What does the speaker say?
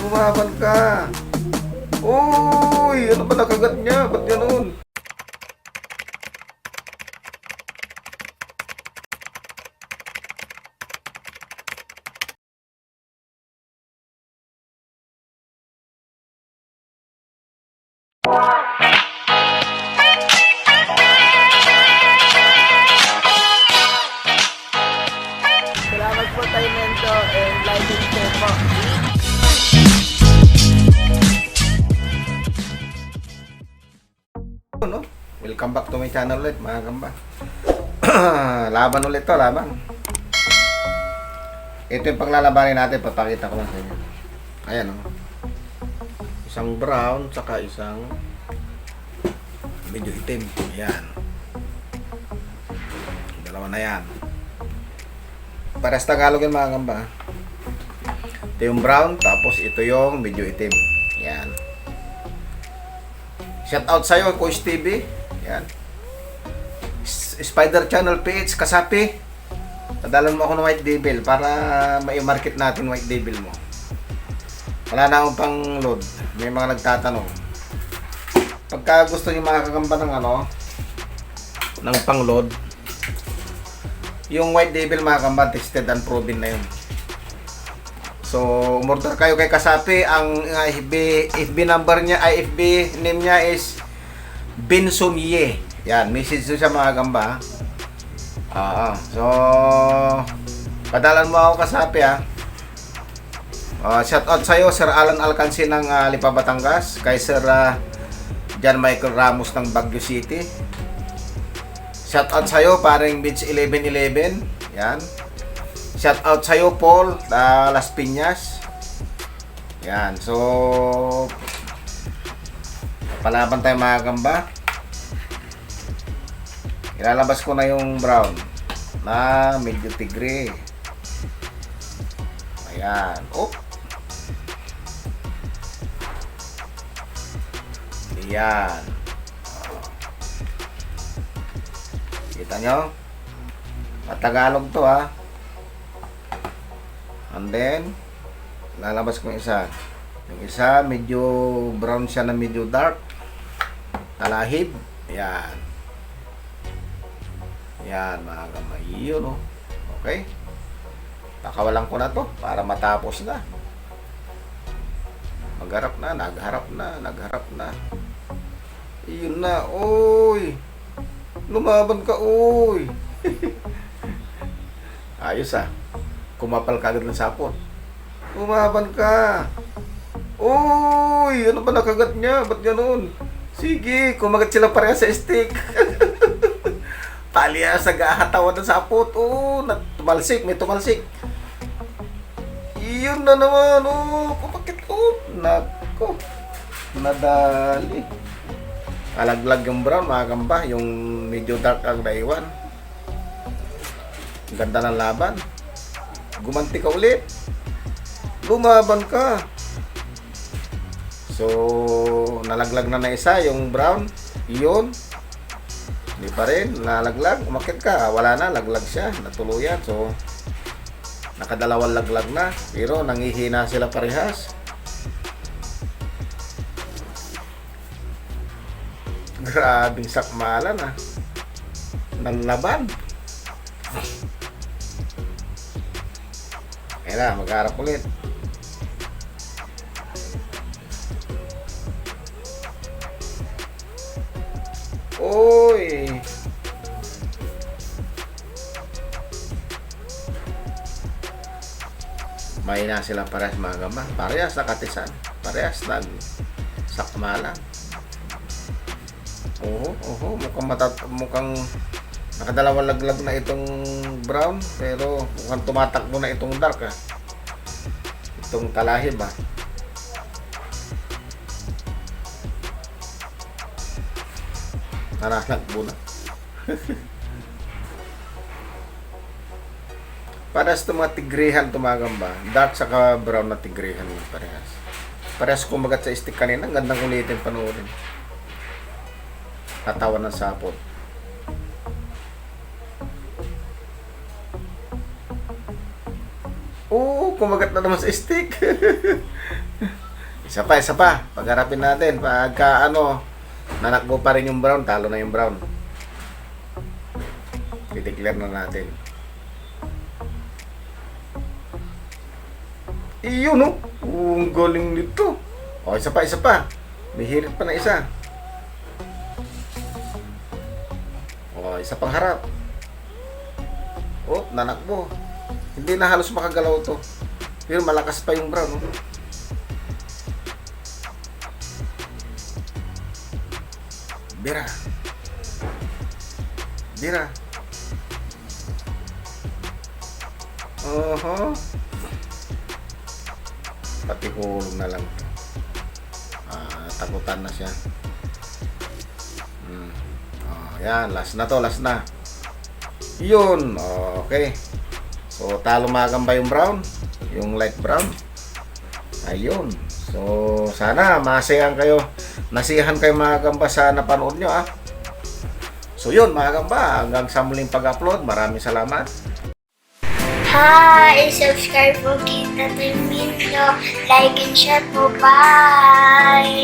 Lumaban ka. Uy, ano ba nakagat niya? Ba't ganun? Salamat po tayo Mento and like and share po. No? Welcome back to my channel ulit mga kamba. Laban ulit to, laban. Ito yung paglalabanin natin, papakita ko lang sa inyo. Ayan o. Isang brown, saka isang medyo itim. Ayan. Dalawa na yan. Pares Tagalog yan mga kamba. Ito yung brown, tapos ito yung medyo itim. Ayan. Shout out sa'yo, Coach TV. Yan. Spider Channel PH, Kasapi. Padalan mo ako ng White Devil para mai-market natin White Devil mo. Wala na akong pang load. May mga nagtatanong. Pagka gusto niyo mga kakamba ng ng pang load, yung White Devil mga kakamba, tested and proven na yun. So, umorder kayo kay Kasapi. Ang FB number niya, ay FB name niya is Benson Ye. Yan, message nyo siya mga gamba. So, padalan mo ako Kasapi shout out sa'yo, Sir Alan Alcansi ng Lipa, Batangas. Kay Sir John Michael Ramos ng Baguio City. Shout out sa'yo, paring Beach 1111. Yan. Shout out sa'yo, Paul Las Piñas. Yan. So, palaban tayo mga gamba. Ilalabas ko na yung brown na medyo tigre. Ayan. Oh. Ayan. Kita nyo? Matagalog to And then, lalabas ko yung isa. Yung isa, medyo brown siya na medyo dark. Talahib. Ayan. Ayan, mga kamay. Yun, Okay? Pakawalan ko na to para matapos na. Magharap na, nagharap na. Yun na. Uy! Lumaban ka, uy! Ayos kumapal ka agad ng sapon. Umaban ka. Uy! Ano ba nakagat niya? Ba't ganun? Sige, kumagat sila pareha sa stick. Talya sa gahatawan ng sapot. Tumalsik. May tumalsik. Iyon na naman. Kumakit. Nako. Nadali. Alaglag yung brown, mga kamba. Yung medyo dark ang naiwan. Ganda ng laban. Gumanti ka ulit. Lumaban ka. So, nalaglag na isa yung brown. Iyon. Hindi pa rin. Nalaglag. Umakit ka. Wala na. Laglag siya. Natuluyan. So, nakadalawang laglag na. Pero, nangihina sila parehas. Grabing sakmalan ng laban. Ayan na, mag-harap ulit. Uy! May na sila parehas mga gamba. Parehas na katisan. Parehas nag sakmalan. Mukhang nakadalawang laglag na itong brown, pero mukhang tumatakbo na itong dark itong talahib nananagbo na. Parehas itong mga tigrehan tumagamba, dark saka brown na tigrehan parehas kumagat sa stick kanina. Ang gandang ulitin panoorin. Katawan ng sapot. Kumagat na naman sa stick. Isa pa, isa pa. Pagharapin natin. Pagka ano, nanakbo pa rin yung brown, talo na yung brown. I-declare na natin. Iyon, no? Ang galing nito. O, isa pa, isa pa. May hirit pa na isa. O, isa pang harap. O, nanakbo. Hindi na halos makagalaw to. Pero malakas pa yung brown, no? Bira. Bira. Oho. Pati hulog na lang to. Takutan na siya. Yan, last na to, last na. Yun, okay. So, talo mga gamba yung brown, yung light brown. Ayun. So, sana masiyahan kayo. Nasiyahan kayo mga gamba sa napanood nyo, ah. So, yun mga gamba, hanggang sa muling pag-upload. Maraming salamat. Hi! Subscribe po kita Termino. Like and share po. Bye!